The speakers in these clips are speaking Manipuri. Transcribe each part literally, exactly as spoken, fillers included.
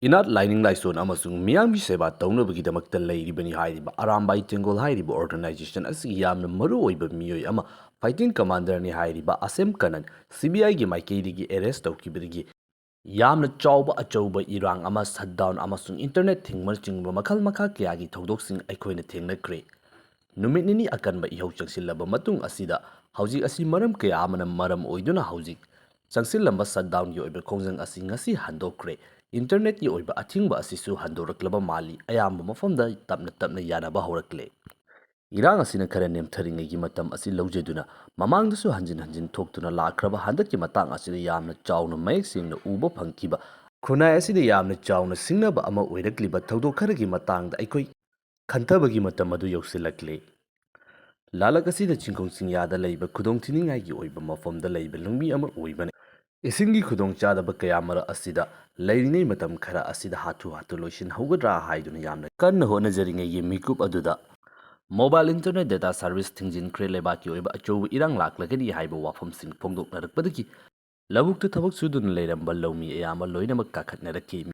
ꯏꯅꯥꯠ ꯂꯥꯏꯅꯤꯡ ꯂꯥꯏꯁꯣꯟ ꯑꯃꯁꯨꯡ ꯃꯤꯌꯥꯝꯒꯤ ꯁꯦꯕꯥ ꯇꯧꯅꯕꯒꯤꯗꯃꯛꯇ ꯂꯩꯔꯤꯕꯅꯤ ꯍꯥꯏꯔꯤꯕ ꯑꯔꯥꯝꯕꯥꯏ ꯇꯦꯡꯒꯣꯜ ꯍꯥꯏꯔꯤꯕ organization ꯑꯁꯤꯒꯤ ꯌꯥꯝꯅ ꯃꯔꯨ ꯑꯣꯏꯕ ꯃꯤꯑꯣꯏ ꯑꯃ, fighting commanderꯅꯤ ꯍꯥꯏꯔꯤꯕ ꯑꯁꯦꯝ ꯀꯅꯟ CBIꯒꯤ ꯃꯥꯏꯀꯩꯗꯒꯤ arrest ꯇꯧꯈꯤꯕꯗꯒꯤ ꯌꯥꯝꯅ ꯆꯥꯎꯕ ꯑꯆꯧꯕ ꯏꯔꯥꯡ ꯑꯃ, shutdown ꯑꯃꯁꯨꯡ internet ꯊꯤꯡꯕꯅꯆꯤꯡꯕ ꯃꯈꯜ ꯃꯈꯥ ꯀꯌꯥꯒꯤ ꯊꯧꯗꯣꯛꯁꯤꯡ ꯑꯩꯈꯣꯏꯅ ꯊꯦꯡꯅꯈ꯭ꯔꯦ꯫ ꯅꯨꯃꯤꯠ ꯅꯤꯅꯤ ꯑꯀꯟꯕ ꯏꯍꯧ ꯆꯪꯁꯤꯜꯂꯕ ꯃꯇꯨꯡ ꯑꯁꯤꯗ ꯍꯧꯖꯤꯛ ꯑꯁꯤ ꯃꯔꯝ ꯀꯌꯥ ꯑꯃꯅ ꯃꯔꯝ ꯑꯣꯏꯗꯨꯅ ꯍꯧꯖꯤꯛ ꯆꯪꯁꯤꯜꯂꯝꯕ shutdownꯒꯤ ꯑꯣꯏꯕ ꯈꯣꯡꯖꯪ ꯑꯁꯤ ꯉꯁꯤ ꯍꯟꯗꯣꯛꯈ꯭ꯔꯦ꯫ Internetꯀꯤ ꯑꯣꯏꯕ ꯑꯊꯤꯡꯕ ꯑꯁꯤꯁꯨ ꯍꯟꯗꯣꯔꯛꯂꯕ ꯃꯥꯜꯂꯤ꯫ ꯑꯌꯥꯝꯕ ꯃꯐꯝꯗ ꯇꯞꯅ ꯇꯞꯅ ꯌꯥꯅꯕ ꯍꯧꯔꯛꯂꯦ꯫ ꯏꯔꯥꯡ ꯑꯁꯤꯅ ꯈꯔ ꯅꯦꯝꯊꯔꯤꯉꯩꯒꯤ ꯃꯇꯝ ꯑꯁꯤ ꯂꯧꯖꯗꯨꯅ ꯃꯃꯥꯡꯗꯁꯨ ꯍꯟꯖꯤꯟ ꯍꯟꯖꯤꯟ ꯊꯣꯛꯇꯨꯅ ꯂꯥꯛꯈ꯭ꯔꯕ ꯍꯟꯗꯛꯀꯤ ꯃꯇꯥꯡ ꯑꯁꯤꯗ ꯌꯥꯝꯅ ꯆꯥꯎꯅ ꯃꯌꯦꯛ ꯁꯦꯡꯅ ꯎꯕ ꯐꯪꯈꯤꯕ ꯈꯨꯟꯅꯥꯏ ꯑꯁꯤꯗ ꯌꯥꯝꯅ ꯆꯥꯎꯅ ꯁꯤꯡꯅꯕ ꯑꯃ ꯑꯣꯏꯔꯛꯂꯤꯕ ꯊꯧꯗꯣꯛ ꯈꯔꯒꯤ ꯃꯇꯥꯡꯗ ꯑꯩꯈꯣꯏ ꯈꯟꯊꯕꯒꯤ ꯃꯇꯝ ꯑꯗꯨ ꯌꯧꯁꯤꯜꯂꯛꯂꯦ꯫ ꯂꯥꯂꯛ ꯑꯁꯤꯗ ꯆꯤꯡꯈꯣꯡ ꯆꯤꯡꯌꯥꯗ ꯂꯩꯕ ꯈꯨꯗꯣꯡꯊꯤꯅꯤꯡꯉꯥꯏꯒꯤ ꯑꯣꯏꯕ ꯃꯐꯝꯗ ꯂꯩꯕ ꯂꯝꯕꯤ ꯑꯃ ꯑꯣꯏꯕꯅ, ꯏꯁꯤꯡꯒꯤ ꯈꯨꯗꯣꯡꯆꯥꯗꯕ ꯀꯌꯥ ꯃꯔꯛ ꯑꯁꯤꯗ ꯂꯩꯔꯤꯉꯩ ꯃꯇꯝ ꯈꯔ ꯑꯁꯤꯗ ꯍꯥꯊꯨ ꯍꯥꯊꯨ ꯂꯣꯏꯁꯤꯟꯍꯧꯒꯗ꯭ꯔꯥ ꯍꯥꯏꯗꯨꯅ ꯌꯥꯝꯅ ꯀꯟꯅ ꯍꯣꯠꯅꯖꯔꯤꯉꯩꯒꯤ ꯃꯤꯀꯨꯞ ꯑꯗꯨꯗ mobile internet data service ꯊꯤꯡꯖꯤꯟꯈ꯭ꯔꯦ, ꯂꯩꯕꯥꯛꯀꯤ ꯑꯣꯏꯕ ꯑꯆꯧꯕ ꯏꯔꯥꯡ ꯂꯥꯛꯂꯒꯅꯤ ꯍꯥꯏꯕ ꯋꯥꯐꯝꯁꯤꯡ ꯐꯣꯡꯗꯣꯛꯅꯔꯛꯄꯗꯒꯤ ꯂꯧꯕꯨꯛꯇ ꯊꯕꯛ ꯁꯨꯗꯨꯅ ꯂꯩꯔꯝꯕ ꯂꯧꯃꯤ ꯑꯌꯥꯝꯕ ꯂꯣꯏꯅꯃꯛ ꯀꯥꯈꯠꯅꯔꯛꯈꯤ꯫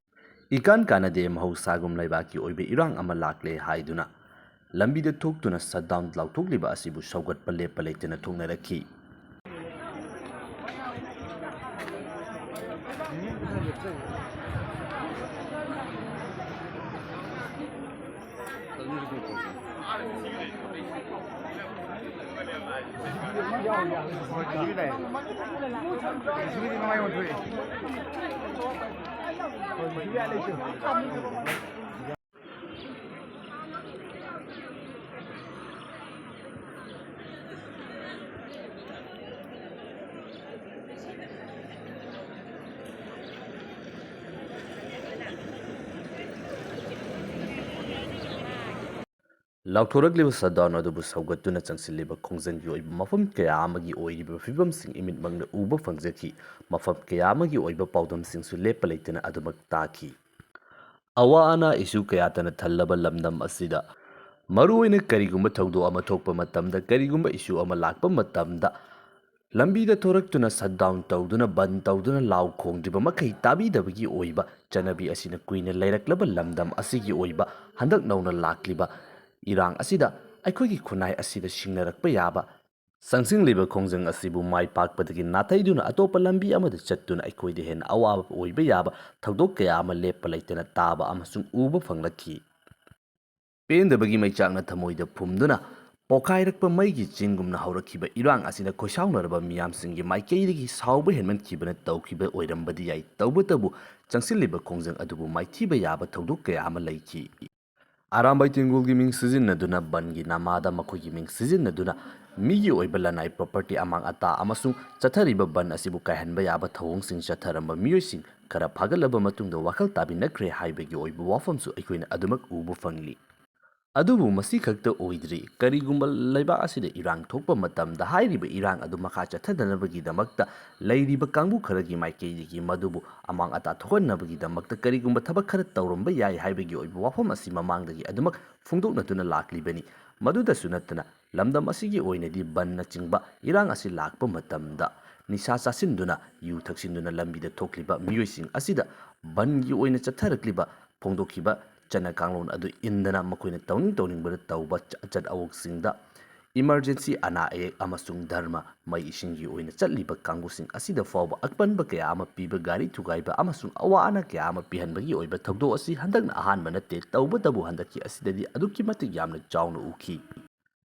ꯏꯀꯥꯟ ꯀꯥꯟꯅꯗꯦ, ꯃꯍꯧꯁꯥꯒꯨꯝ ꯂꯩꯕꯥꯛꯀꯤ ꯑꯣꯏꯕ ꯏꯔꯥꯡ ꯑꯃ ꯂꯥꯛꯂꯦ ꯍꯥꯏꯗꯨꯅ ꯂꯝꯕꯤꯗ ꯊꯣꯛꯇꯨꯅ shutdown ꯂꯥꯎꯊꯣꯛꯂꯤꯕ ꯑꯁꯤꯕꯨ ꯁꯧꯒꯠꯄ ꯂꯦꯞꯄ ꯂꯩꯇꯅ ꯊꯣꯛꯅꯔꯛꯈꯤ꯫ ꯂꯥꯎꯊꯣꯔꯛꯂꯤꯕ shutdown ꯑꯗꯨꯕꯨ ꯁꯧꯒꯠꯇꯨꯅ ꯆꯪꯁꯤꯜꯂꯤꯕ ꯈꯣꯡꯖꯪꯒꯤ ꯑꯣꯏꯕ ꯃꯐꯝ ꯀꯌꯥ ꯑꯃꯒꯤ ꯑꯣꯏꯔꯤꯕ ꯐꯤꯕꯝꯁꯤꯡ ꯏꯃꯤꯠꯃꯛꯅ ꯎꯕ ꯐꯪꯖꯈꯤ꯫ ꯃꯐꯝ ꯀꯌꯥ ꯑꯃꯒꯤ ꯑꯣꯏꯕ ꯄꯥꯎꯗꯝꯁꯤꯡꯁꯨ ꯂꯦꯞꯄ ꯂꯩꯇꯅ ꯑꯗꯨꯃꯛ ꯇꯥꯈꯤ꯫ ꯑꯋꯥ ꯑꯅꯥ issue ꯀꯌꯥꯇꯅ ꯊꯜꯂꯕ ꯂꯝꯗꯝ ꯑꯁꯤꯗ ꯃꯔꯨꯑꯣꯏꯅ ꯀꯔꯤꯒꯨꯝꯕ ꯊꯧꯗꯣꯛ ꯑꯃ ꯊꯣꯛꯄ ꯃꯇꯝꯗ, ꯀꯔꯤꯒꯨꯝꯕ issue ꯑꯃ ꯂꯥꯛꯄ ꯃꯇꯝꯗ, ꯂꯝꯕꯤꯗ ꯊꯣꯔꯛꯇꯨꯅ ꯁꯠ ꯗꯥꯎꯟ ꯇꯧꯗꯨꯅ, ꯕꯟ ꯇꯧꯗꯨꯅ ꯂꯥꯎ ꯈꯣꯡꯗ꯭ꯔꯤꯕ ꯃꯈꯩ ꯇꯥꯕꯤꯗꯕꯒꯤ ꯑꯣꯏꯕ ꯆꯠꯅꯕꯤ ꯑꯁꯤꯅ ꯀꯨꯏꯅ ꯂꯩꯔꯛꯂꯕ ꯂꯝꯗꯝ ꯑꯁꯤꯒꯤ ꯑꯣꯏꯕ ꯍꯟꯗꯛ ꯅꯧꯅ ꯂꯥꯛꯂꯤꯕ ꯏꯔꯥꯡ ꯑꯁꯤꯗ ꯑꯩꯈꯣꯏꯒꯤ ꯈꯨꯟꯅꯥꯏ ꯑꯁꯤꯗ ꯁꯤꯡꯅꯔꯛꯄ ꯌꯥꯕ, ꯆꯪꯁꯤꯜꯂꯤꯕ ꯈꯣꯡꯖꯪ ꯑꯁꯤꯕꯨ ꯃꯥꯏ ꯄꯥꯛꯄꯗꯒꯤ ꯅꯥꯊꯩꯗꯨꯅ ꯑꯇꯣꯞꯄ ꯂꯝꯕꯤ ꯑꯃꯗ ꯆꯠꯇꯨꯅ ꯑꯩꯈꯣꯏꯗ ꯍꯦꯟꯅ ꯑꯋꯥꯕ ꯑꯣꯏꯕ ꯌꯥꯕ ꯊꯧꯗꯣꯛ ꯀꯌꯥ ꯑꯃ ꯂꯦꯞꯄ ꯂꯩꯇꯅ ꯇꯥꯕ ꯑꯃꯁꯨꯡ ꯎꯕ ꯐꯪꯂꯛꯈꯤ꯫ ꯄꯦꯟꯗꯕꯒꯤ ꯃꯩꯆꯥꯛꯅ ꯊꯃꯣꯏꯗ ꯐꯨꯝꯗꯨꯅ ꯄꯣꯈꯥꯏꯔꯛꯄ ꯃꯩꯒꯤ ꯆꯤꯡꯒꯨꯝꯅ ꯍꯧꯔꯛꯈꯤꯕ ꯏꯔꯥꯡ ꯑꯁꯤꯅ ꯈꯣꯏꯁꯥꯎꯅꯔꯕ ꯃꯤꯌꯥꯝꯁꯤꯡꯒꯤ ꯃꯥꯏꯀꯩꯗꯒꯤ ꯁꯥꯎꯕ ꯍꯦꯟꯃꯟꯈꯤꯕꯅ ꯇꯧꯈꯤꯕ ꯑꯣꯏꯔꯝꯕꯗꯤ ꯌꯥꯏ, ꯇꯧꯕꯇꯕꯨ ꯆꯪꯁꯤꯜꯂꯤꯕ ꯈꯣꯡꯖꯪ ꯑꯗꯨꯕꯨ ꯃꯥꯏꯊꯤꯕ ꯌꯥꯕ ꯊꯧꯗꯣꯛ ꯀꯌꯥ ꯑꯃ ꯂꯩꯈꯤ꯫ ꯑꯔꯥꯝꯕꯥꯏ ꯇꯦꯡꯒꯣꯜꯒꯤ ꯃꯤꯡ ꯁꯤꯖꯤꯟꯅꯗꯨꯅ ꯕꯟꯒꯤ ꯅꯃꯥꯗ ꯃꯈꯣꯏꯒꯤ ꯃꯤꯡ ꯁꯤꯖꯤꯟꯅꯗꯨꯅ ꯃꯤꯒꯤ ꯑꯣꯏꯕ ꯂꯅꯥꯏ ꯄ꯭ꯔꯣꯄꯔꯇꯤ ꯑꯃꯥꯡ ꯑꯇꯥ ꯑꯃꯁꯨꯡ ꯆꯠꯊꯔꯤꯕ ꯕꯟ ꯑꯁꯤꯕꯨ ꯀꯥꯏꯍꯟꯕ ꯌꯥꯕ ꯊꯧꯑꯣꯡꯁꯤꯡ ꯆꯠꯊꯔꯝꯕ ꯃꯤꯑꯣꯏꯁꯤꯡ ꯈꯔ ꯐꯥꯒꯠꯂꯕ ꯃꯇꯨꯡꯗ ꯋꯥꯈꯜ ꯇꯥꯃꯤꯟꯅꯈ꯭ꯔꯦ ꯍꯥꯏꯕꯒꯤ ꯑꯣꯏꯕ ꯋꯥꯐꯝꯁꯨ ꯑꯩꯈꯣꯏꯅ ꯑꯗꯨꯃꯛ ꯎꯕ ꯐꯪꯂꯤ꯫ ꯑꯗꯨꯕꯨ ꯃꯁꯤ ꯈꯛꯇ ꯑꯣꯏꯗ꯭ꯔꯤ꯫ ꯀꯔꯤꯒꯨꯝꯕ ꯂꯩꯕꯥꯛ ꯑꯁꯤꯗ ꯏꯔꯥꯡ ꯊꯣꯛꯄ ꯃꯇꯝꯗ ꯍꯥꯏꯔꯤꯕ ꯏꯔꯥꯡ ꯑꯗꯨ ꯃꯈꯥ ꯆꯠꯊꯗꯅꯕꯒꯤꯗꯃꯛꯇ ꯂꯩꯔꯤꯕ ꯀꯥꯡꯕꯨ ꯈꯔꯒꯤ ꯃꯥꯏꯀꯩꯗꯒꯤ ꯃꯗꯨꯕꯨ ꯑꯃꯥꯡ ꯑꯇꯥ ꯊꯣꯛꯍꯟꯅꯕꯒꯤꯗꯃꯛꯇ ꯀꯔꯤꯒꯨꯝꯕ ꯊꯕꯛ ꯈꯔ ꯇꯧꯔꯝꯕ ꯌꯥꯏ ꯍꯥꯏꯕꯒꯤ ꯑꯣꯏꯕ ꯋꯥꯐꯝ ꯑꯁꯤ ꯃꯃꯥꯡꯗꯒꯤ ꯑꯗꯨꯃꯛ ꯐꯣꯡꯗꯣꯛꯅꯗꯨꯅ ꯂꯥꯛꯂꯤꯕꯅꯤ꯫ ꯃꯗꯨꯗꯁꯨ ꯅꯠꯇꯅ ꯂꯝꯗꯝ ꯑꯁꯤꯒꯤ ꯑꯣꯏꯅꯗꯤ ꯕꯟꯅꯆꯤꯡꯕ ꯏꯔꯥꯡ ꯑꯁꯤ ꯂꯥꯛꯄ ꯃꯇꯝꯗ ꯅꯤꯁꯥ ꯆꯥꯁꯤꯟꯗꯨꯅ, ꯌꯨ ꯊꯛꯆꯤꯟꯗꯨꯅ ꯂꯝꯕꯤꯗ ꯊꯣꯛꯂꯤꯕ ꯃꯤꯑꯣꯏꯁꯤꯡ ꯑꯁꯤꯗ ꯕꯟꯒꯤ ꯑꯣꯏꯅ ꯆꯠꯊꯔꯛꯂꯤꯕ ꯐꯣꯡꯗꯣꯛꯈꯤꯕ ꯆꯠꯅ ꯀꯥꯡꯂꯣꯟ ꯑꯗꯨ ꯏꯟꯗꯅ ꯃꯈꯣꯏꯅ ꯇꯧꯅꯤꯡ ꯇꯧꯅꯤꯡꯕꯗ ꯇꯧꯕ ꯑꯆꯠ ꯑꯋꯣꯛꯁꯤꯡꯗ emergency ꯑꯅꯥ ꯑꯌꯦꯛ ꯑꯃꯁꯨꯡ ꯙꯔꯃ, ꯃꯩ ꯏꯁꯤꯡꯒꯤ ꯑꯣꯏꯅ ꯆꯠꯂꯤꯕ ꯀꯥꯡꯕꯨꯁꯤꯡ ꯑꯁꯤꯗ ꯐꯥꯎꯕ ꯑꯄꯟꯕ ꯀꯌꯥ ꯑꯃ ꯄꯤꯕ, ꯒꯥꯔꯤ ꯊꯨꯒꯥꯏꯕ ꯑꯃꯁꯨꯡ ꯑꯋꯥ ꯑꯅꯥ ꯀꯌꯥ ꯑꯃ ꯄꯤꯍꯟꯕꯒꯤ ꯑꯣꯏꯕ ꯊꯧꯗꯣꯛ ꯑꯁꯤ ꯍꯟꯗꯛꯅ ꯑꯍꯥꯟꯕ ꯅꯠꯇꯦ꯫ ꯇꯧꯕꯇꯕꯨ ꯍꯟꯗꯛꯀꯤ ꯑꯁꯤꯗꯗꯤ ꯑꯗꯨꯛꯀꯤ ꯃꯇꯤꯛ ꯌꯥꯝꯅ ꯆꯥꯎꯅ ꯎꯈꯤ꯫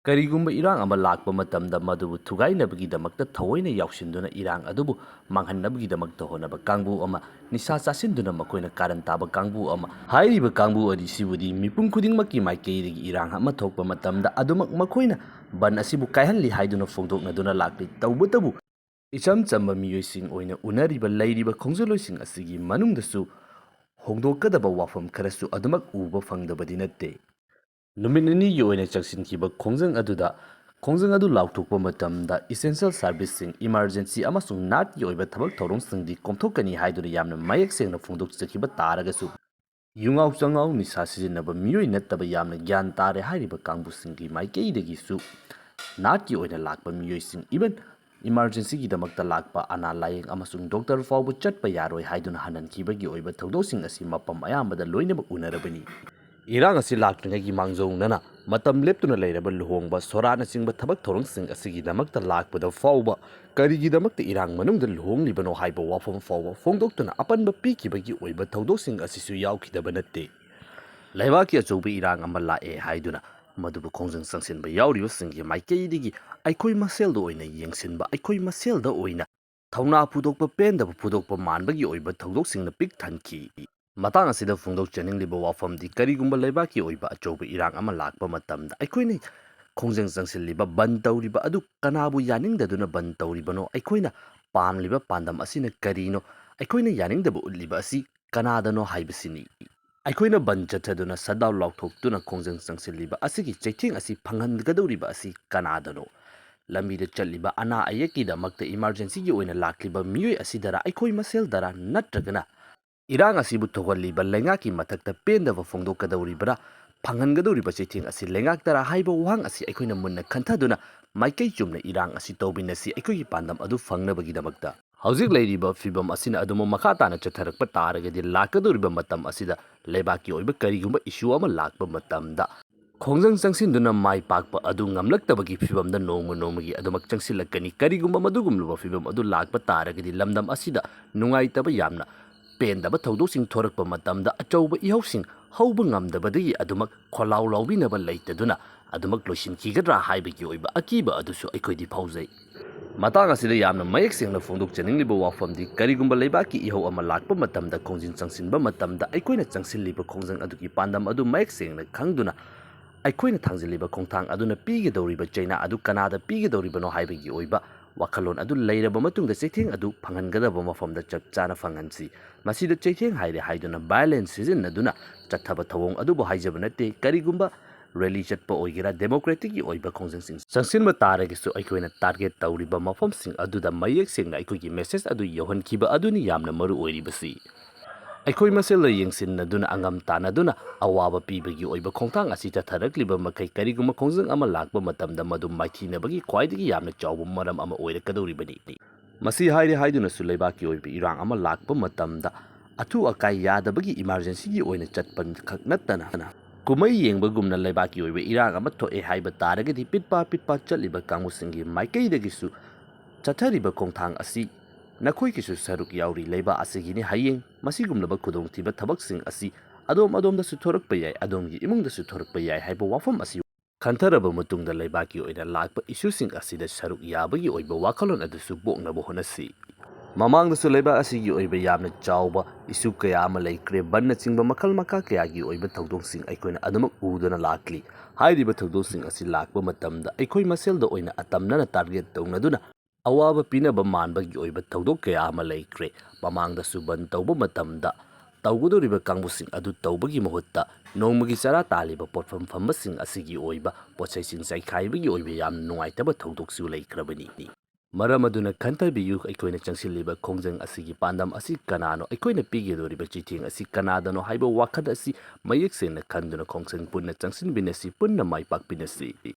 ꯀꯔꯤꯒꯨꯝꯕ ꯏꯔꯥꯡ ꯑꯃ ꯂꯥꯛꯄ ꯃꯇꯝꯗ ꯃꯗꯨꯕꯨ ꯊꯨꯒꯥꯏꯅꯕꯒꯤꯗꯃꯛꯇ ꯊꯑꯣꯏꯅ ꯌꯥꯎꯁꯤꯟꯗꯨꯅ ꯏꯔꯥꯡ ꯑꯗꯨꯕꯨ ꯃꯥꯡꯍꯟꯅꯕꯒꯤꯗꯃꯛꯇ ꯍꯣꯠꯅꯕ ꯀꯥꯡꯕꯨ ꯑꯃ, ꯅꯤꯁꯥ ꯆꯥꯁꯤꯟꯗꯨꯅ ꯃꯈꯣꯏꯅ ꯀꯥꯔꯟ ꯇꯥꯕ ꯀꯥꯡꯕꯨ ꯑꯃ, ꯍꯥꯏꯔꯤꯕ ꯀꯥꯡꯕꯨ ꯑꯅꯤꯁꯤꯕꯨꯗꯤ ꯃꯤꯄꯨꯝ ꯈꯨꯗꯤꯡꯃꯛꯀꯤ ꯃꯥꯏꯀꯩꯗꯒꯤ ꯏꯔꯥꯡ ꯑꯃ ꯊꯣꯛꯄ ꯃꯇꯝꯗ ꯑꯗꯨꯃꯛ ꯃꯈꯣꯏꯅ ꯕꯟ ꯑꯁꯤꯕꯨ ꯀꯥꯏꯍꯜꯂꯤ ꯍꯥꯏꯗꯨꯅ ꯐꯣꯡꯗꯣꯛꯅꯗꯨꯅ ꯂꯥꯛꯂꯤ꯫ ꯇꯧꯕꯇꯕꯨ ꯏꯆꯝ ꯆꯝꯕ ꯃꯤꯑꯣꯏꯁꯤꯡ ꯑꯣꯏꯅ ꯎꯅꯔꯤꯕ ꯂꯩꯔꯤꯕ ꯈꯣꯡꯖꯜꯂꯣꯏꯁꯤꯡ ꯑꯁꯤꯒꯤ ꯃꯅꯨꯡꯗꯁꯨ ꯍꯣꯡꯗꯣꯛꯀꯗꯕ ꯋꯥꯐꯝ ꯈꯔꯁꯨ ꯑꯗꯨꯃꯛ ꯎꯕ ꯐꯪꯗꯕꯗꯤ ꯅꯠꯇꯦ꯫ ꯅꯨꯃꯤꯠ ꯅꯤꯅꯤꯒꯤ ꯑꯣꯏꯅ ꯆꯪꯁꯤꯟꯈꯤꯕ ꯈꯣꯡꯖꯪ ꯑꯗꯨꯗ, ꯈꯣꯡꯖꯪ ꯑꯗꯨ ꯂꯥꯎꯊꯣꯛꯄ ꯃꯇꯝꯗ essential serviceꯁꯤꯡ, emergency ꯑꯃꯁꯨꯡ ꯅꯥꯠꯀꯤ ꯑꯣꯏꯕ ꯊꯕꯛ ꯊꯧꯔꯝꯁꯤꯡꯗꯤ ꯀꯣꯝꯊꯣꯛꯀꯅꯤ ꯍꯥꯏꯗꯨꯅ ꯌꯥꯝꯅ ꯃꯌꯦꯛ ꯁꯦꯡꯅ ꯐꯣꯡꯗꯣꯛꯆꯈꯤꯕ ꯇꯥꯔꯒꯁꯨ, ꯌꯨꯉꯥꯎ ꯆꯉꯥꯎ, ꯅꯤꯁꯥ ꯁꯤꯖꯤꯟꯅꯕ ꯃꯤꯑꯣꯏ ꯅꯠꯇꯕ ꯌꯥꯝꯅ ꯒ꯭ꯌꯥꯟ ꯇꯥꯔꯦ ꯍꯥꯏꯔꯤꯕ ꯀꯥꯡꯕꯨꯁꯤꯡꯒꯤ ꯃꯥꯏꯀꯩꯗꯒꯤꯁꯨ ꯅꯥꯠꯀꯤ ꯑꯣꯏꯅ ꯂꯥꯛꯄ ꯃꯤꯑꯣꯏꯁꯤꯡ, even ꯏꯃꯥꯔꯖꯦꯟꯁꯤꯒꯤꯗꯃꯛꯇ ꯂꯥꯛꯄ ꯑꯅꯥ ꯂꯥꯌꯦꯡ ꯑꯃꯁꯨꯡ ꯗꯣꯛꯇꯔ ꯐꯥꯎꯕ ꯆꯠꯄ ꯌꯥꯔꯣꯏ ꯍꯥꯏꯗꯨꯅ ꯍꯟꯍꯟꯈꯤꯕꯒꯤ ꯑꯣꯏꯕ ꯊꯧꯗꯣꯛꯁꯤꯡ ꯑꯁꯤ ꯃꯐꯝ ꯑꯌꯥꯝꯕꯗ ꯂꯣꯏꯅꯃꯛ ꯎꯅꯔꯕꯅꯤ꯫ ꯏꯔꯥꯡ ꯑꯁꯤ ꯂꯥꯛꯇ꯭ꯔꯤꯉꯩꯒꯤ ꯃꯥꯡꯖꯧꯅꯅ ꯃꯇꯝ ꯂꯦꯞꯇꯨꯅ ꯂꯩꯔꯕ ꯂꯨꯍꯣꯡꯕ, ꯁꯣꯔꯥꯠꯅꯆꯤꯡꯕ ꯊꯕꯛ ꯊꯧꯔꯝꯁꯤꯡ ꯑꯁꯤꯒꯤꯗꯃꯛꯇ ꯂꯥꯛꯄꯗ ꯐꯥꯎꯕ ꯀꯔꯤꯒꯤꯗꯃꯛꯇ ꯏꯔꯥꯡ ꯃꯅꯨꯡꯗ ꯂꯨꯍꯣꯡꯂꯤꯕꯅꯣ ꯍꯥꯏꯕ ꯋꯥꯐꯝ ꯐꯥꯎꯕ ꯐꯣꯡꯗꯣꯛꯇꯨꯅ ꯑꯄꯟꯕ ꯄꯤꯈꯤꯕꯒꯤ ꯑꯣꯏꯕ ꯊꯧꯗꯣꯛꯁꯤꯡ ꯑꯁꯤꯁꯨ ꯌꯥꯎꯈꯤꯗꯕ ꯅꯠꯇꯦ꯫ ꯂꯩꯕꯥꯛꯀꯤ ꯑꯆꯧꯕ ꯏꯔꯥꯡ ꯑꯃ ꯂꯥꯛꯑꯦ ꯍꯥꯏꯗꯨꯅ ꯃꯗꯨꯕꯨ ꯈꯣꯡꯖꯪ ꯆꯪꯁꯤꯟꯕ ꯌꯥꯎꯔꯤꯕꯁꯤꯡꯒꯤ ꯃꯥꯏꯀꯩꯗꯒꯤ ꯑꯩꯈꯣꯏ ꯃꯁꯦꯜꯗ ꯑꯣꯏꯅ ꯌꯦꯡꯁꯤꯟꯕ, ꯑꯩꯈꯣꯏ ꯃꯁꯦꯜꯗ ꯑꯣꯏꯅ ꯊꯧꯅꯥ ꯐꯨꯗꯣꯛꯄ, ꯄꯦꯟꯗꯕ ꯐꯨꯗꯣꯛꯄ ꯃꯥꯟꯕꯒꯤ ꯑꯣꯏꯕ ꯊꯧꯗꯣꯛꯁꯤꯡꯅ ꯄꯤꯛ ꯊꯟꯈꯤ꯫ ꯃꯇꯥꯡ ꯑꯁꯤꯗ ꯐꯣꯡꯗꯣꯛꯆꯅꯤꯡꯂꯤꯕ ꯋꯥꯐꯝꯗꯤ, ꯀꯔꯤꯒꯨꯝꯕ ꯂꯩꯕꯥꯛꯀꯤ ꯑꯣꯏꯕ ꯑꯆꯧꯕ ꯏꯔꯥꯡ ꯑꯃ ꯂꯥꯛꯄ ꯃꯇꯝꯗ ꯑꯩꯈꯣꯏꯅ ꯈꯣꯡꯖꯪ ꯆꯪꯁꯤꯜꯂꯤꯕ, ꯕꯟ ꯇꯧꯔꯤꯕ ꯑꯗꯨ ꯀꯅꯥꯕꯨ ꯌꯥꯅꯤꯡꯗꯗꯨꯅ ꯕꯟ ꯇꯧꯔꯤꯕꯅꯣ? ꯑꯩꯈꯣꯏꯅ ꯄꯥꯝꯂꯤꯕ ꯄꯥꯟꯗꯝ ꯑꯁꯤꯅ ꯀꯔꯤꯅꯣ? ꯑꯩꯈꯣꯏꯅ ꯌꯥꯅꯤꯡꯗꯕ ꯎꯠꯂꯤꯕ ꯑꯁꯤ ꯀꯅꯥꯗꯅꯣ ꯍꯥꯏꯕꯁꯤꯅꯤ꯫ ꯑꯩꯈꯣꯏꯅ ꯕꯟ ꯆꯠꯊꯗꯨꯅ, ꯁꯠꯗꯥꯎꯟ ꯂꯥꯎꯊꯣꯛꯇꯨꯅ ꯈꯣꯡꯖꯪ ꯆꯪꯁꯤꯜꯂꯤꯕ ꯑꯁꯤꯒꯤ ꯆꯩꯊꯦꯡ ꯑꯁꯤ ꯐꯪꯍꯟꯒꯗꯧꯔꯤꯕ ꯑꯁꯤ ꯀꯅꯥꯗꯅꯣ? ꯂꯝꯕꯤꯗ ꯆꯠꯂꯤꯕ ꯑꯅꯥ ꯑꯌꯦꯛꯀꯤꯗꯃꯛꯇ ꯏꯃꯥꯔꯖꯦꯟꯁꯤꯒꯤ ꯑꯣꯏꯅ ꯂꯥꯛꯂꯤꯕ ꯃꯤꯑꯣꯏ ꯑꯁꯤꯗꯔ, ꯑꯩꯈꯣꯏ ꯃꯁꯦꯜꯗꯔ, ꯅꯠꯇ꯭ꯔꯒꯅ ꯏꯔꯥꯡ ꯑꯁꯤꯕꯨ ꯊꯣꯛꯍꯜꯂꯤꯕ ꯂꯩꯉꯥꯛꯀꯤ ꯃꯊꯛꯇ ꯄꯦꯟꯗꯕ ꯐꯣꯡꯗꯣꯛꯀꯗꯧꯔꯤꯕꯔꯥ? ꯐꯪꯍꯟꯒꯗꯧꯔꯤꯕ ꯆꯩꯊꯦꯡ ꯑꯁꯤ ꯂꯩꯉꯥꯛꯇꯔꯥ ꯍꯥꯏꯕ ꯋꯥꯍꯪ ꯑꯁꯤ ꯑꯩꯈꯣꯏꯅ ꯃꯨꯟꯅ ꯈꯟꯊꯗꯨꯅ ꯃꯥꯏꯀꯩ ꯆꯨꯝꯅ ꯏꯔꯥꯡ ꯑꯁꯤ ꯇꯧꯃꯤꯟꯅꯁꯤ, ꯑꯩꯈꯣꯏꯒꯤ ꯄꯥꯟꯗꯝ ꯑꯗꯨ ꯐꯪꯅꯕꯒꯤꯗꯃꯛꯇ꯫ ꯍꯧꯖꯤꯛ ꯂꯩꯔꯤꯕ ꯐꯤꯕꯝ ꯑꯁꯤꯅ ꯑꯗꯨꯝ ꯃꯈꯥ ꯇꯥꯅ ꯆꯠꯊꯔꯛꯄ ꯇꯥꯔꯒꯗꯤ, ꯂꯥꯛꯀꯗꯧꯔꯤꯕ ꯃꯇꯝ ꯑꯁꯤꯗ ꯂꯩꯕꯥꯛꯀꯤ ꯑꯣꯏꯕ ꯀꯔꯤꯒꯨꯝꯕ ꯏꯁꯨ ꯑꯃ ꯂꯥꯛꯄ ꯃꯇꯝꯗ ꯈꯣꯡꯖꯪ ꯆꯪꯁꯤꯟꯗꯨꯅ ꯃꯥꯏ ꯄꯥꯛꯄ ꯑꯗꯨ ꯉꯝꯂꯛꯇꯕꯒꯤ ꯐꯤꯕꯝꯗ ꯅꯣꯡꯃ ꯅꯣꯡꯃꯒꯤ ꯑꯗꯨꯃꯛ ꯆꯪꯁꯤꯜꯂꯛꯀꯅꯤ꯫ ꯀꯔꯤꯒꯨꯝꯕ ꯃꯗꯨꯒꯨꯝꯂꯕ ꯐꯤꯕꯝ ꯑꯗꯨ ꯂꯥꯛꯄ ꯇꯥꯔꯒꯗꯤ, ꯂꯝꯗꯝ ꯑꯁꯤꯗ ꯅꯨꯡꯉꯥꯏꯇꯕ, ꯌꯥꯝꯅ ꯄꯦꯟꯗꯕ ꯊꯧꯗꯣꯛꯁꯤꯡ ꯊꯣꯔꯛꯄ ꯃꯇꯝꯗ ꯑꯆꯧꯕ ꯏꯍꯧꯁꯤꯡ ꯍꯧꯕ ꯉꯝꯗꯕꯗꯒꯤ ꯑꯗꯨꯃꯛ ꯈꯣꯜꯂꯥꯎ ꯂꯥꯎꯕꯤꯅꯕ ꯂꯩꯇꯗꯨꯅ ꯑꯗꯨꯃꯛ ꯂꯣꯏꯁꯤꯟꯈꯤꯒꯗ꯭ꯔꯥ ꯍꯥꯏꯕꯒꯤ ꯑꯣꯏꯕ ꯑꯀꯤꯕ ꯑꯗꯨꯁꯨ ꯑꯩꯈꯣꯏꯗꯤ ꯐꯥꯎꯖꯩ꯫ ꯃꯇꯥꯡ ꯑꯁꯤꯗ ꯌꯥꯝꯅ ꯃꯌꯦꯛ ꯁꯦꯡꯅ ꯐꯣꯡꯗꯣꯛꯆꯅꯤꯡꯂꯤꯕ ꯋꯥꯐꯝꯗꯤ, ꯀꯔꯤꯒꯨꯝꯕ ꯂꯩꯕꯥꯛꯀꯤ ꯏꯍꯧ ꯑꯃ ꯂꯥꯛꯄ ꯃꯇꯝꯗ, ꯈꯣꯡꯖꯪ ꯆꯪꯁꯤꯟꯕ ꯃꯇꯝꯗ, ꯑꯩꯈꯣꯏꯅ ꯆꯪꯁꯤꯜꯂꯤꯕ ꯈꯣꯡꯖꯪ ꯑꯗꯨꯒꯤ ꯄꯥꯟꯗꯝ ꯑꯗꯨ ꯃꯌꯦꯛ ꯁꯦꯡꯅ ꯈꯪꯗꯨꯅ, ꯑꯩꯈꯣꯏꯅ ꯊꯥꯡꯖꯤꯜꯂꯤꯕ ꯈꯣꯡꯊꯥꯡ ꯑꯗꯨꯅ ꯄꯤꯒꯗꯧꯔꯤꯕ ꯆꯩꯅꯥ ꯑꯗꯨ ꯀꯅꯥꯗ ꯄꯤꯒꯗꯧꯔꯤꯕꯅꯣ ꯍꯥꯏꯕꯒꯤ ꯑꯣꯏꯕ ꯋꯥꯈꯜꯂꯣꯟ ꯑꯗꯨ ꯂꯩꯔꯕ ꯃꯇꯨꯡꯗ, ꯆꯩꯊꯦꯡ ꯑꯗꯨ ꯐꯪꯍꯟꯒꯗꯕ ꯃꯐꯝꯗ ꯆꯞ ꯆꯥꯅ ꯐꯪꯍꯟꯁꯤ꯫ ꯃꯁꯤꯗ ꯆꯩꯊꯦꯡ ꯍꯥꯏꯔꯦ ꯍꯥꯏꯗꯨꯅ violence ꯁꯤꯖꯤꯟꯅꯗꯨꯅ ꯆꯠꯊꯕ ꯊꯧꯑꯣꯡ ꯑꯗꯨꯕꯨ ꯍꯥꯏꯖꯕ ꯅꯠꯇꯦ꯫ ꯀꯔꯤꯒꯨꯝꯕ rally ꯆꯠꯄ ꯑꯣꯏꯒꯦꯔꯥ, democratic ꯀꯤ ꯑꯣꯏꯕ ꯈꯣꯡꯖꯪꯁꯤꯡ ꯆꯪꯁꯤꯟꯕ ꯇꯥꯔꯒꯁꯨ, ꯑꯩꯈꯣꯏꯅ target ꯇꯧꯔꯤꯕ ꯃꯐꯝꯁꯤꯡ ꯑꯗꯨꯗ ꯃꯌꯦꯛ ꯁꯦꯡꯅ ꯑꯩꯈꯣꯏꯒꯤ message ꯑꯗꯨ ꯌꯧꯍꯟꯈꯤꯕ ꯑꯗꯨꯅꯤ ꯌꯥꯝꯅ ꯃꯔꯨ ꯑꯣꯏꯔꯤꯕꯁꯤ꯫ ꯑꯩꯈꯣꯏ ꯃꯁꯦꯜꯗ ꯌꯦꯡꯁꯤꯟꯅꯗꯨꯅ, ꯑꯉꯝ ꯇꯥꯟꯅꯗꯨꯅ ꯑꯋꯥꯕ ꯄꯤꯕꯒꯤ ꯑꯣꯏꯕ ꯈꯣꯡꯊꯥꯡ ꯑꯁꯤ ꯆꯠꯊꯔꯛꯂꯤꯕ ꯃꯈꯩ, ꯀꯔꯤꯒꯨꯝꯕ ꯈꯣꯡꯖꯪ ꯑꯃ ꯂꯥꯛꯄ ꯃꯇꯝꯗ ꯃꯗꯨ ꯃꯥꯏꯊꯤꯅꯕꯒꯤ ꯈ꯭ꯋꯥꯏꯗꯒꯤ ꯌꯥꯝꯅ ꯆꯥꯎꯕ ꯃꯔꯝ ꯑꯃ ꯑꯣꯏꯔꯛꯀꯗꯧꯔꯤꯕꯅꯤ꯫ ꯃꯁꯤ ꯍꯥꯏꯔꯦ ꯍꯥꯏꯗꯨꯅꯁꯨ ꯂꯩꯕꯥꯛꯀꯤ ꯑꯣꯏꯕ ꯏꯔꯥꯡ ꯑꯃ ꯂꯥꯛꯄ ꯃꯇꯝꯗ ꯑꯊꯨ ꯑꯀꯥꯏ ꯌꯥꯗꯕꯒꯤ ꯏꯃꯥꯔꯖꯦꯟꯁꯤꯒꯤ ꯑꯣꯏꯅ ꯆꯠꯄ ꯈꯛ ꯅꯠꯇꯅ, ꯀꯨꯝꯍꯩ ꯌꯦꯡꯕꯒꯨꯝꯅ ꯂꯩꯕꯥꯛꯀꯤ ꯑꯣꯏꯕ ꯏꯔꯥꯡ ꯑꯃ ꯊꯣꯛꯑꯦ ꯍꯥꯏꯕ ꯇꯥꯔꯒꯗꯤ, ꯄꯤꯠꯄ ꯄꯤꯠꯄ ꯆꯠꯂꯤꯕ ꯀꯥꯡꯕꯨꯁꯤꯡꯒꯤ ꯃꯥꯏꯀꯩꯗꯒꯤꯁꯨ ꯆꯠꯊꯔꯤꯕ ꯈꯣꯡꯊꯥꯡ ꯑꯁꯤ ꯅꯈꯣꯏꯒꯤꯁꯨ ꯁꯔꯨꯛ ꯌꯥꯎꯔꯤ꯫ ꯂꯩꯕꯥꯛ ꯑꯁꯤꯒꯤꯅꯤ ꯍꯌꯦꯡ ꯃꯁꯤꯒꯨꯝꯂꯕ ꯈꯨꯗꯣꯡꯊꯤꯕ ꯊꯕꯛꯁꯤꯡ ꯑꯁꯤ ꯑꯗꯣꯝ ꯑꯗꯣꯝꯗꯁꯨ ꯊꯣꯔꯛꯄ ꯌꯥꯏ, ꯑꯗꯣꯝꯒꯤ ꯏꯃꯨꯡꯗꯁꯨ ꯊꯣꯔꯛꯄ ꯌꯥꯏ ꯍꯥꯏꯕ ꯋꯥꯐꯝ ꯑꯁꯤ ꯈꯟꯊꯔꯕ ꯃꯇꯨꯡꯗ, ꯂꯩꯕꯥꯛꯀꯤ ꯑꯣꯏꯅ ꯂꯥꯛꯄ ꯏꯁꯨꯁꯤꯡ ꯑꯁꯤꯗ ꯁꯔꯨꯛ ꯌꯥꯕꯒꯤ ꯑꯣꯏꯕ ꯋꯥꯈꯜꯂꯣꯟ ꯑꯗꯨꯁꯨ ꯄꯣꯛꯅꯕ ꯍꯣꯠꯅꯁꯤ꯫ ꯃꯃꯥꯡꯗꯁꯨ ꯂꯩꯕꯥꯛ ꯑꯁꯤꯒꯤ ꯑꯣꯏꯕ ꯌꯥꯝꯅ ꯆꯥꯎꯕ ꯏꯁꯨ ꯀꯌꯥ ꯑꯃ ꯂꯩꯈ꯭ꯔꯦ꯫ ꯕꯟꯅꯆꯤꯡꯕ ꯃꯈꯜ ꯃꯈꯥ ꯀꯌꯥꯒꯤ ꯑꯣꯏꯕ ꯊꯧꯗꯣꯛꯁꯤꯡ ꯑꯩꯈꯣꯏꯅ ꯑꯗꯨꯃꯛ ꯎꯗꯨꯅ ꯂꯥꯛꯂꯤ꯫ ꯍꯥꯏꯔꯤꯕ ꯊꯧꯗꯣꯛꯁꯤꯡ ꯑꯁꯤ ꯂꯥꯛꯄ ꯃꯇꯝꯗ ꯑꯩꯈꯣꯏ ꯃꯁꯦꯜꯗ ꯑꯣꯏꯅ ꯑꯇꯝꯅꯅ ꯇꯥꯔꯒꯦꯠ ꯇꯧꯅꯗꯨꯅ ꯑꯋꯥꯕ ꯄꯤꯅꯕ ꯃꯥꯟꯕꯒꯤ ꯑꯣꯏꯕ ꯊꯧꯗꯣꯛ ꯀꯌꯥ ꯑꯃ ꯂꯩꯈ꯭ꯔꯦ꯫ ꯃꯃꯥꯡꯗꯁꯨ ꯕꯟ ꯇꯧꯕ ꯃꯇꯝꯗ ꯇꯧꯒꯗꯧꯔꯤꯕ ꯀꯥꯡꯕꯨꯁꯤꯡ ꯑꯗꯨ ꯇꯧꯕꯒꯤ ꯃꯍꯨꯠꯇ, ꯅꯣꯡꯃꯒꯤ ꯆꯔꯥ ꯇꯥꯜꯂꯤꯕ ꯄꯣꯠꯐꯝ ꯐꯝꯕꯁꯤꯡ ꯑꯁꯤꯒꯤ ꯑꯣꯏꯕ ꯄꯣꯠꯆꯩꯁꯤꯡ ꯆꯥꯏꯈꯥꯏꯕꯒꯤ ꯑꯣꯏꯕ ꯌꯥꯝꯅ ꯅꯨꯡꯉꯥꯏꯇꯕ ꯊꯧꯗꯣꯛꯁꯨ ꯂꯩꯈ꯭ꯔꯕꯅꯤ꯫ ꯃꯔꯝ ꯑꯗꯨꯅ ꯈꯟꯊꯕꯤꯌꯨ, ꯑꯩꯈꯣꯏꯅ ꯆꯪꯁꯤꯜꯂꯤꯕ ꯈꯣꯡꯖꯪ ꯑꯁꯤꯒꯤ ꯄꯥꯟꯗꯝ ꯑꯁꯤ ꯀꯅꯥꯅꯣ? ꯑꯩꯈꯣꯏꯅ ꯄꯤꯒꯗꯧꯔꯤꯕ ꯆꯩꯊꯦꯡ ꯑꯁꯤ ꯀꯅꯥꯗꯅꯣ ꯍꯥꯏꯕ ꯋꯥꯈꯜ ꯑꯁꯤ ꯃꯌꯦꯛ ꯁꯦꯡꯅ ꯈꯟꯗꯨꯅ ꯈꯣꯡꯖꯪ ꯄꯨꯟꯅ ꯆꯪꯁꯤꯟꯃꯤꯟꯅꯁꯤ, ꯄꯨꯟꯅ ꯃꯥꯏ ꯄꯥꯛꯃꯤꯟꯅꯁꯤ꯫